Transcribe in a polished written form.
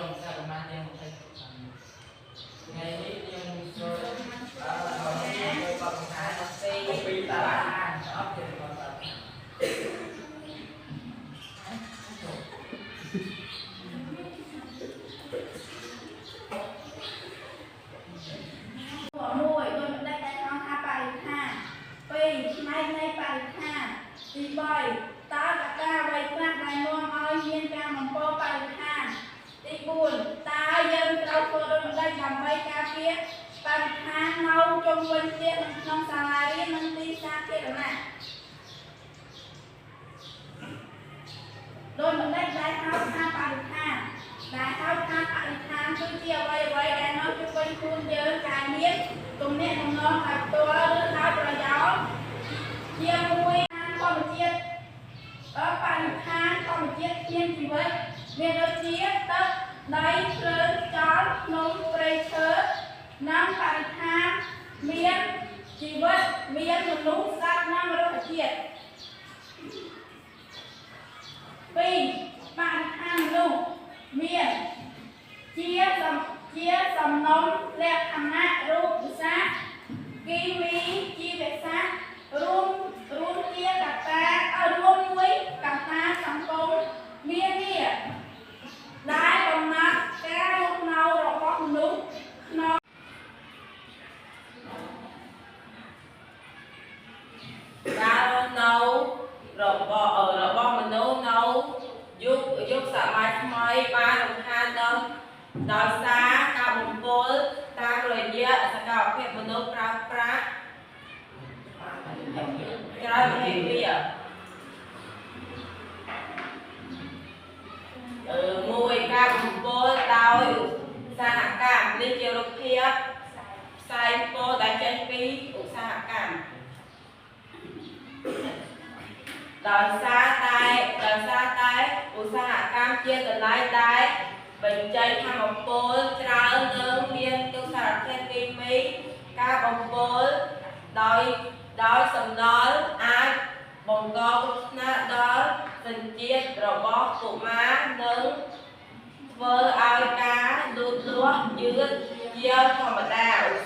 ក្រុមសិស្សប្រមាណជាង20ថ្ងៃនេះខ្ញុំចូលអឺមកបទបង្ហាញអំពីតារាអានអត់ទេបងប្អូន មួយដោយម្ដេចដែលហៅថាបរិស្ថាន2ផ្នែកនៃបរិស្ថានទី3តើកត្តាអ្វីខ្លះដែលនាំឲ្យមានការបំពុលបរិស្ថានទី4តើយើងត្រូវធ្វើដូចម្ដេចដើម្បីការពារបរិស្ថាននៅជុំវិញផ្ទះនិងក្នុងសាលារៀននិងទីសាធារណៈដោយម្ដេចដែលហៅថាបរិស្ថានដែលហៅថាបរិស្ថានគឺជាអ្វីអ្វីដែលនៅជុំវិញខ្លួនយើងដែលមានទំនាក់ទំនងដោយផ្ទាល់ឬដោយប្រយោលជាមួយធម្មជាតិបរិស្ថានធម្មជាតិមានជីវិតមានដូចជាទឹកដីភ្លើងខ្យល់ភ្នំព្រៃឈើនិងបរិស្ថានមានជីវិតមានមនុស្សសត្វនិងរុក្ខជាតិ2បរិស្ថានមនុស្សមានជាសំណុំលក្ខណៈរូបសាស្ត្រគីមីជីវសាស្ត្ររួមរួមជាកត្តារួមមួយកត្តាសង្គមនានាដែលកំណត់ការរស់នៅរបស់មនុស្សក្នុង ការរស់នៅរបស់របស់មនុស្សនៅយុគយុគសម័យថ្មីបានរំខានដល់ដោយសារការបំពុលតាមរយៈសកម្មភាពមនុស្សប្រើប្រាស់ច្រើនមហិមាមួយការបំពុលដោយឧស្សាហកម្មនេះជារូបភាពផ្សែងពុលដែលចេញពីឧស្សាហកម្មដោយសារតែដោយសារតែឧស្សាហកម្មជាកន្លែងដែលបញ្ចេញថាមពលច្រើននិងមានទុសារធាតុគីមីការបំពុលដោយដោយសំណល់អាចបង្កគ្រោះថ្នាក់ដល់សញ្ជាតិរបស់កុមារនិងធ្វើឲ្យការលូតលាស់យឺតជាធម្មតាឧ